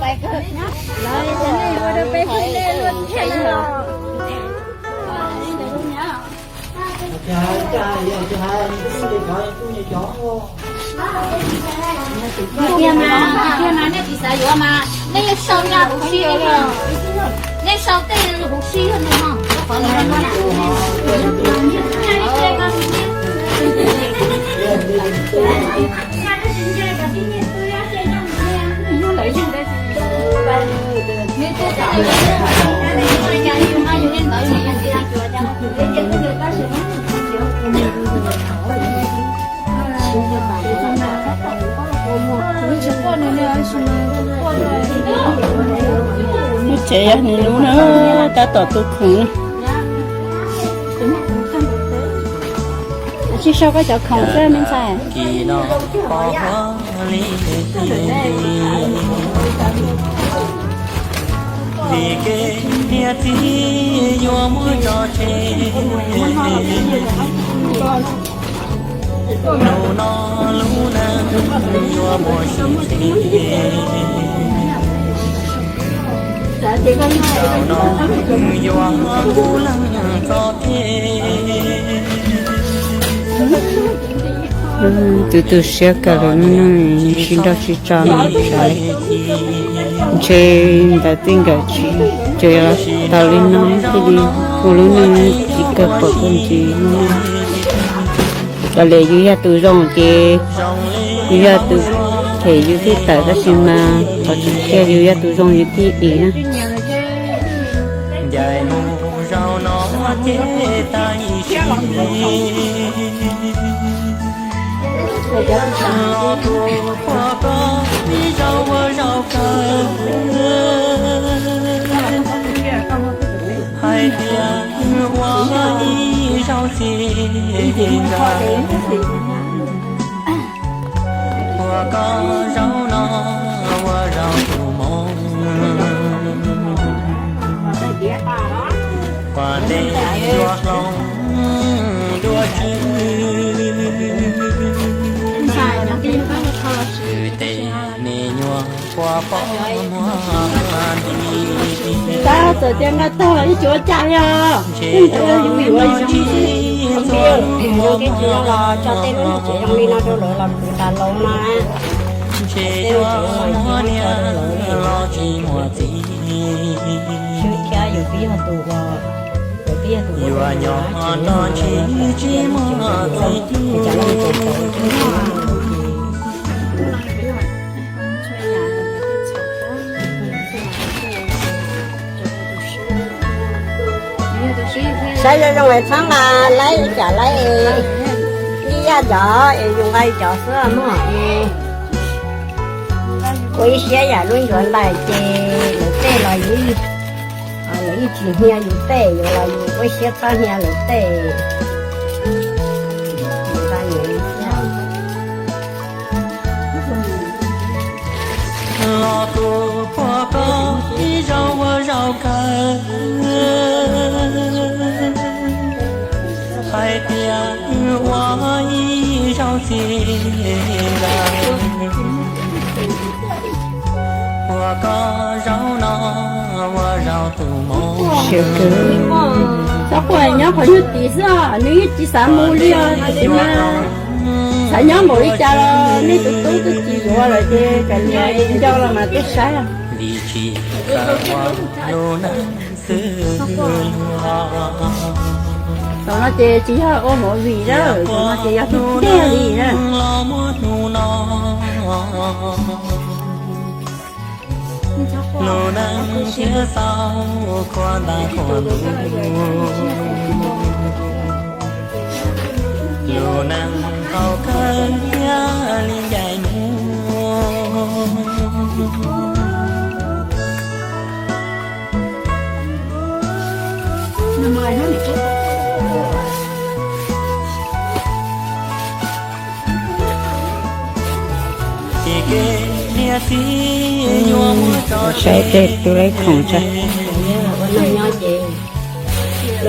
Tiag mas, tiag mas nej tsis xav yuav mas nej yeej sau nyiaj huv si, nej sau tej huv si no. Lub tsev yog nws lub na, tab tom tu khoom. Tsis sau koj cov khoom xwb me ntxhais. Vim kev niam txiv yuav muab tso tseg, lub no lub neej yuav muaj sim txij. Zaum no yuav kub leej txoj kev. Tus tu siab kawg lawm, sib nrauj sib tso no tsav li. Ntshe ntawd txij nkawm tsis, tsuas yog tau li no thiaj li ua lub neej tsis kawg pom kawg ntsis. Raws li yus yog tus zoo ces yus yog tus them yus thiaj tawm, tab sis mas qhov tseem ceeb yus yog tus zoo yus thiaj dim na. Ncaim mus zaum no ces tag ib sim, los tus qhuas koj ib zaug ua zaum kawg, hais tias ua ib zaug txiv nkaus. Ua koj zaum no ua zaum tus mob, ua ntej yuav hloov dua tswv. Tes me nyuam ua poj muag nti. Tab txawm tias nqa tag los yeej tsis ua cas li os. Ntshe ua yus yuav yus zoo xwb. Zoo kev tsis zoo los tso tej lub tsev zoo li no rau lawv los khwv tas laus no. Ntshe cov muaj niam los tsis muaj txiv, thiab yus twb yog tus, yus twb yog tus yuav nyob nrog ntsis tsis muaj txiv. Saib zoo zoo es txhob nqa laib ib tsam laib, ib yam cov es yus nqa cov xwb mog. Ua ib siab yam lub ncuav ntais ces lawv tej los yus, lawv yeej tsis hnia yus tej, yuav los yus ua siab txhob hnia lawv tej. Los tus qhuas koj ib zaug ua zaum kawg, hais tias ua ib zaug txiv nkaus. Ua koj zaum no ua zaum tus mob. Siab kawg. Txhob quaj, nyob qhov nyuag tid xwb os, nws yeej tsis xav mus li os, tiam sis mas xav nyob npaum li cas los nej tus tub twb tsis yuav lawm ces kav liam, nco los mas thiaj saib. Vim tsis txawj ua lub neej xwb. Zaum no ces tsis yog ua movie lawm, zaum no ces yog tiag tiag li na. Los muaj hnub no, lub neej thiaj tau khuam ntaj khuam ntuj. Lub neej tau kawg thiaj li ncaim mus. Saib tej tus laib khoom tsa.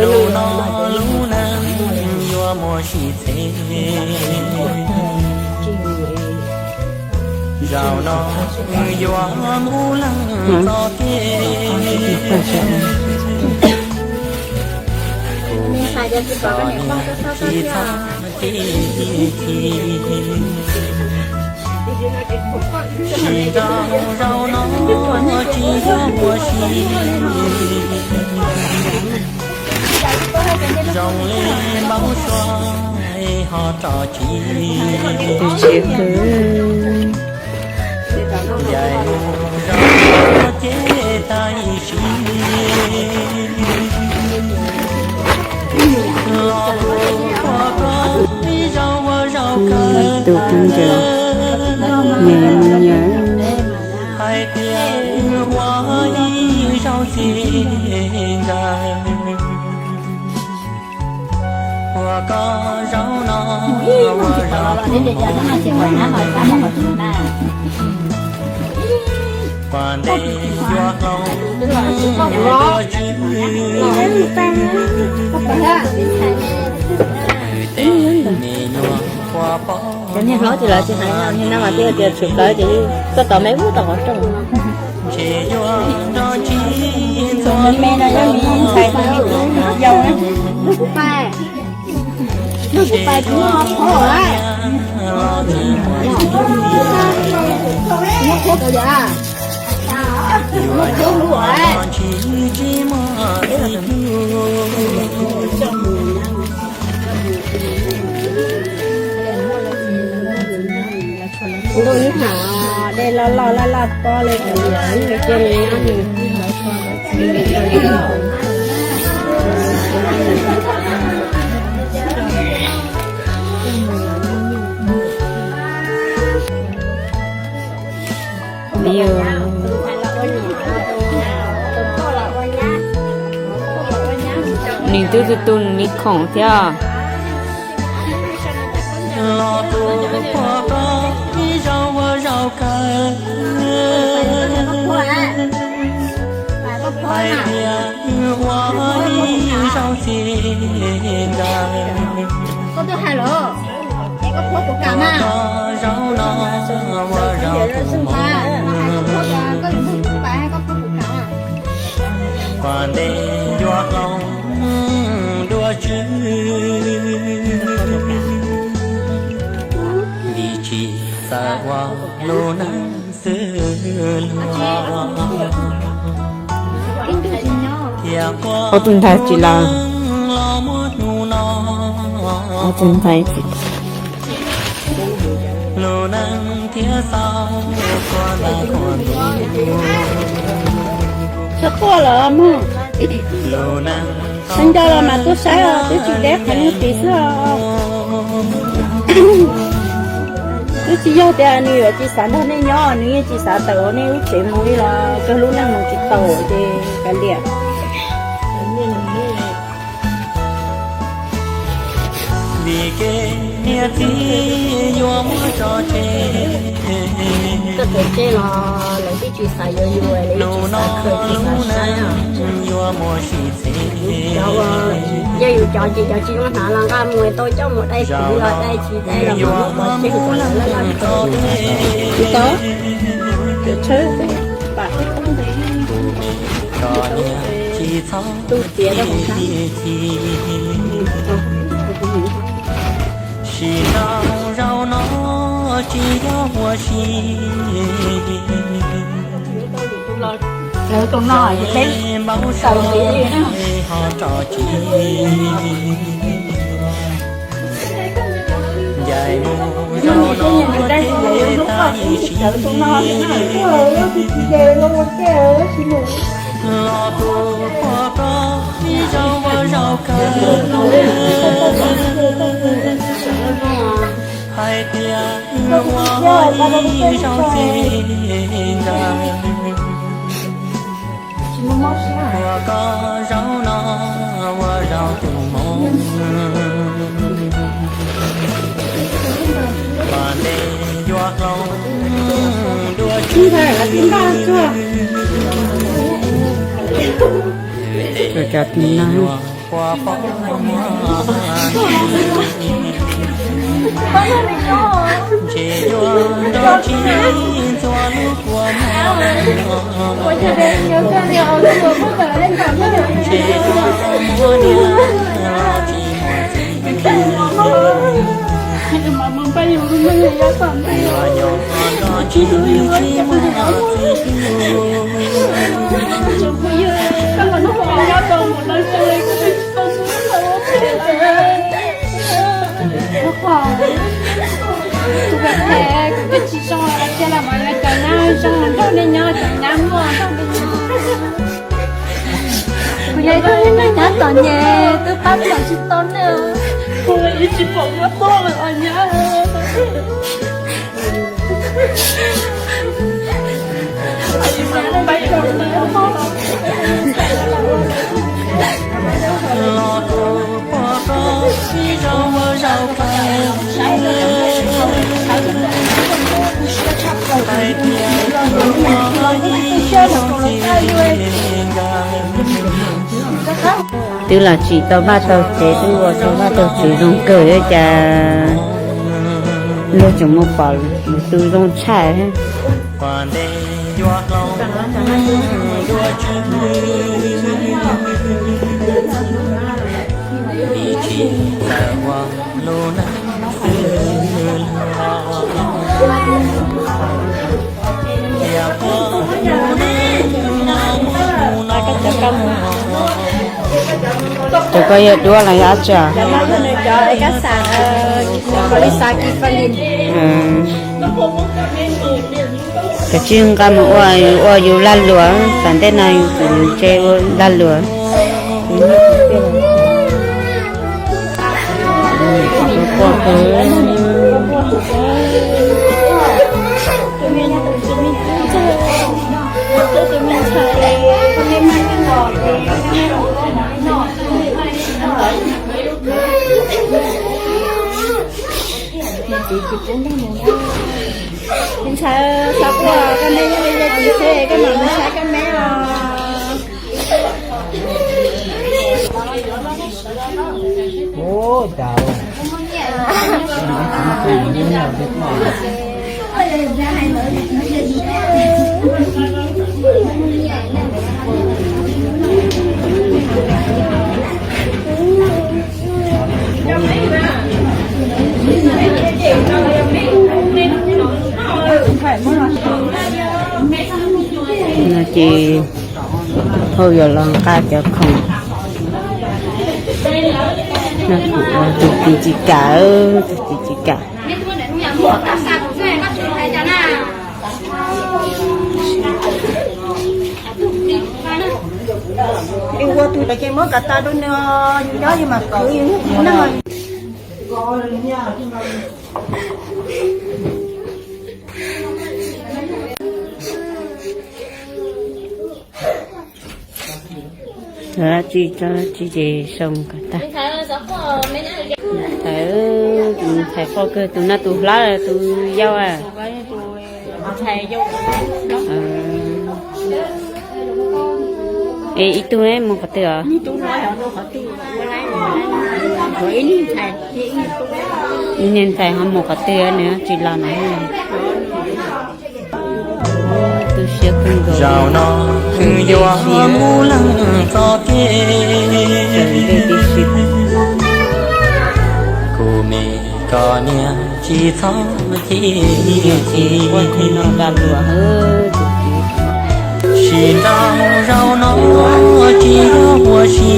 Lub no lub neej yuav muaj sim txij. Zaum no yuav mus leej txoj kev, kuv tsis txhob tig thi. Sim nrau zaum no tsis yog ua si, zoo li npau suav ho rov tsis, ncaim mus zaum no ces tag ib sim, los tus pua ko ib zaug ua zaum kawg, tus kheej ntawd nyias mus nyias, hais tias ua ib zaug txiv ntxawm, ua koj zaum no ua zaum tus mos, pas ntes yuav hloov dua tswv, tes me nyuam qhuav pom. Cov niag hlob ces lawv tsis hais, niag no mas twb tias tshwm plaws ces koj tos me ub tau qhov rooj. Ntshe yuav nrog ntsib ntxuav me no yog me ntxhais tus me tub yau na. Ntshe yuav nrog ntsib los tsis muaj tsis, yuav nrog ntsib tsis muaj txiv. Ntuj ib hnav dej loj loj laj laj pob li, cia li nyob nws. Nws twb tu tu nws li khoom thiab. Los tus pua ko ib zaug ua zaum kawg, hais tias ua ib zaug txiv ntxawm, ua zaum no ua zaum tus mos, pas ntes yuav hloov dua tswv, vim tsis txawj ua lub neej xwb los. Ua tus ntxhais tsis los, ua tus ntxhais tsis, lub neej thiaj xaus txhua ntav txhua tus. Txhob quaj los mog. Lub neej xeeb ncauj los mas tuaj saib os, twb tsis deb qhov nyuag tid xwb os. Twb tsis yog tias nws yuav tsis xav nrog nej nyob, nws yeej tsis xav tawm hauv nej lub tsev mus li los kawg lub neej mus tsis tau ces kav liam. Vim kev niam txiv yuav muab tso tseg, koj txawm tseg los lawv twb tsis xav yuav yus, lawv twb tsis xav khaws tsis xav saib os. Yog yus cov ces cov tsis muaj hnav los nqa mus tau coj mus dai kuv los dai tsis dai los mus muab tseg kom lawv laj laj khaws. Tsis tau, tshawb pam tu tiav rau hauv sab. Sim nrau zaum no tsis yog ua si, npau suav ho rov tsis, ncaim mus zaum no ces tag ib sim, los tus pua ko ib zaug ua zaum kawg, hais tias ua ib zaug txiv ntxawm, ua koj zaum no ua zaum tus mos, pas ntes yuav hloov dua tswv, cov tus no. Kua pob muag ntshe yuav nrog tsis ntxuav lub kua muag ntshe yuav muab niam los tsis muaj txiv yuav nyob nrog tsis muaj txiv Kuv twb tsis zoo los cia los mas yuav cov nyab zoo nrog nej nyob, cov nyab muaj nrog nej nyob. Kuv yog ib tug neeg nyab txom nyem twb pab txom tsis tau nej. Kuv ib tsis pom muab tuaj lawm os nyab. Los tus pog koj ib zaug ua zaus kawg, hais tias kuv muaj ib zaug txiv nkawd. Twb los tsim tau vaj tau tsev, twb ua tau vaj tau tsev zoo kawg, cas luag tseem mus pom lwm tus zoo tshaj. Cov koj yog duab los yog dab tsi? Kav tsij nqa mus ua, ua yus lag luam, tam ntej no yus tseem ua lag luam. Ntxhais, xav quaj, koj me yeej li yog txiv xwb, koj mam mus saib koj me os. No ces hauj yuav los nqa cov khoom no, kuv ua tus txiv tsis kam, tus txiv tsis kam. Ua tus ces muab kav tas rau nws, yus nyob yus mam khwv yus na. Tsis tsis ces sau kom tag. Ntxhais, tus ntxhais quaj kawg, tus no tus hlob tus yau. Es ib tug mus qhov twg os? Ib niag ntxhais ho mus qhov twg, nws tsis los na. Tu siab kawg nkaus. Zaum no wb yuav mus leej txoj kev, kuv me koj niam tsis txhob chim. Sim ntau zaum no tsis yog ua si,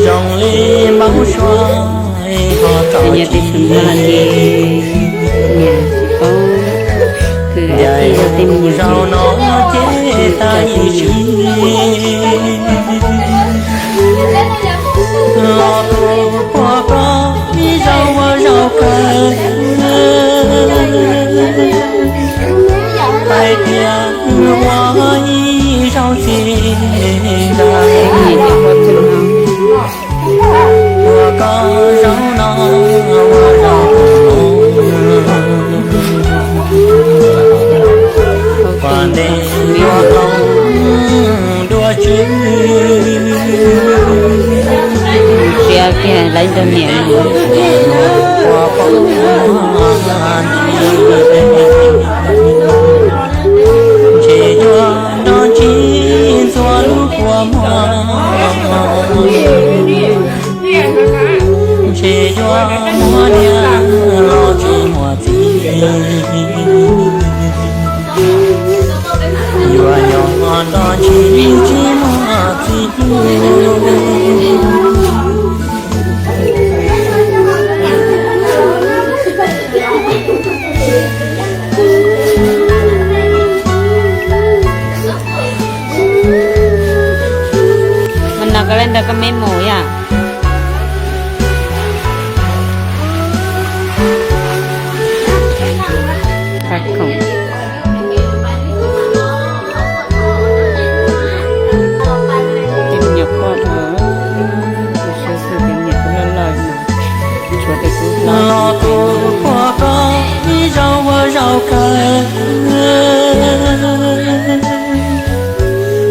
zoo li npau suav ho txom nyem. Zaum no ces tag ib sim, los tus pog koj ib zaug ua zaus kawg, hais tias ua ib zaug txiv nkawd, ua koj zaum no ua zaum, ua ntev ua hloov dua Tiag, lawv nrog niam mus. Ntshe yuav nrog ntxhua lub kua muag, ntshe yuav muab niam los tsis muaj txiv, yuav nyob nrog ntxhua tsis muaj txiv. Mas no koj lam nrog koj me mus yom. Paj khoom. Tej me nyuam poj, tus xwb xwb tus me nyuam loj loj no, tshuav tej tub hlob. Los kuv qhuas koj ib zaug ua zaum kawg,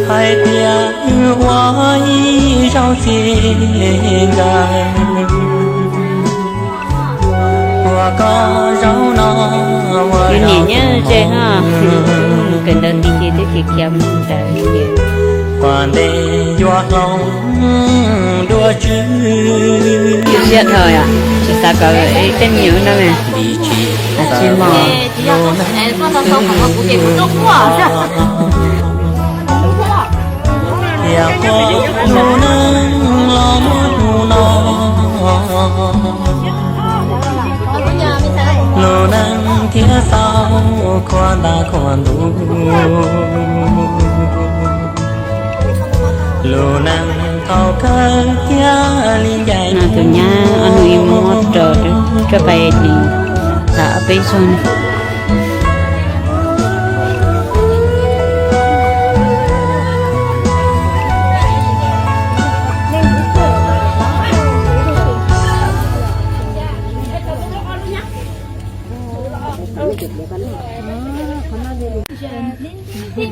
hais tias wb ua ib zaug txij nkawm, ua koj zaum no ua zaum tus mus. Kawm ntawv tiv ces twb tsis khiav mus ntawd. Ua ntej yuav hloov dua tswv. Tsis siab dhau yom, tsis xav kom tej me nyuam no. Tsis mos. Tiam sis lub neej los muaj hnub no, lub neej thiaj xaus khuav ntaj khuav ntuj, lub neej thaum kawg thiaj li ncaim. No tus nyab ob hnub ib muab rau, rau pais li, tham ob peb zaug.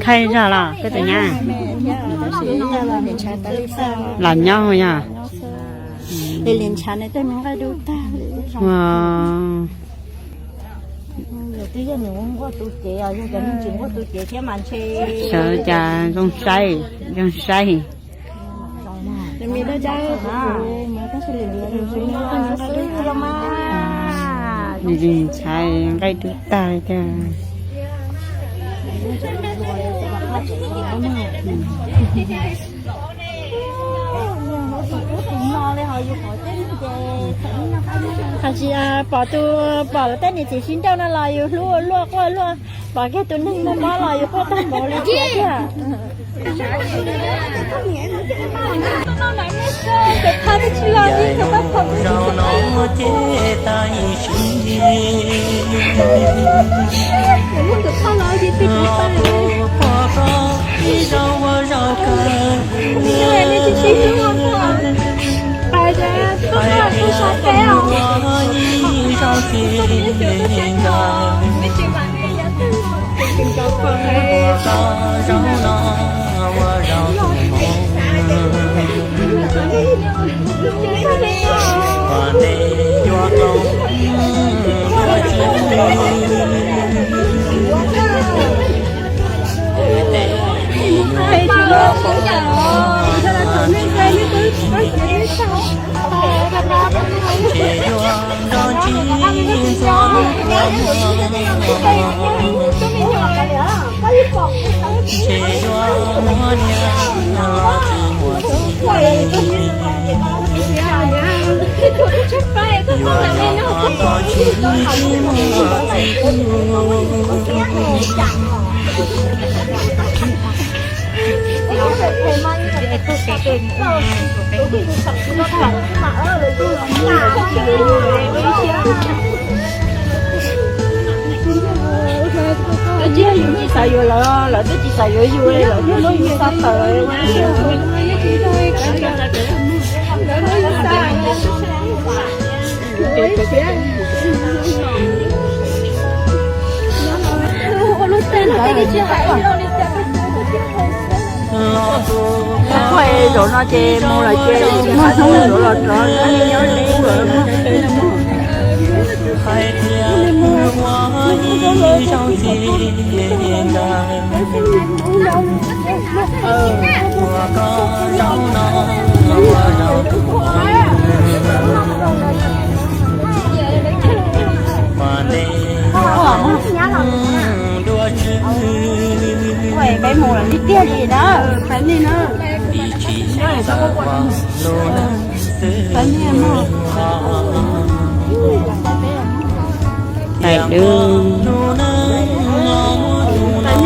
Khaij zog los koj tus nyab? Los nyob yog? Sawv cas zoo saib, zoo saib. Ntshai nqaij dub tag li tiag. Hais tias pom tus, pom tej niam txiv sib nrauj no los yus hlub ua luaj quaj luaj, pom kiag tus neeg muaj mob los yus quaj tag npaum li tiag. Zaum no ces tag ib sim, los kuv qhuas koj ib zaug ua zaum kawg, hais tias koj ua ib zaug txij nkawm, ua koj zaum no ua zaum tus mus. Ua ntej yuav hloov dua tswv. Ntshe yuav nrog ntxhua lub kua muag, ntshe yuav muab niam los tsis muaj txiv, yuav nyob nrog ntxhua tsis muaj txiv. Twb yog yus tsis xav yuav lawv, lawv twb tsis xav yuav yus li, lawv twb hlub yus tshaj plaws. Ua lub teb no tej tsis hais ib lo li cas. Zaum no ces mus lawm ces muaj hnub yuav los rov nyob nyob li qub lawm. Peb mus lawm li tiag li na, peb li na. Peb li. Tais dub. Tau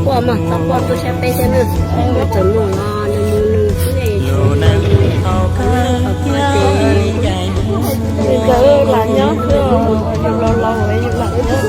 quaj mas, tau quaj tuaj saib peb thiab na. Txawm mus los nws mus nws xwb es, nkawd lam nyob xwb, yus laus laus yus lam nyob.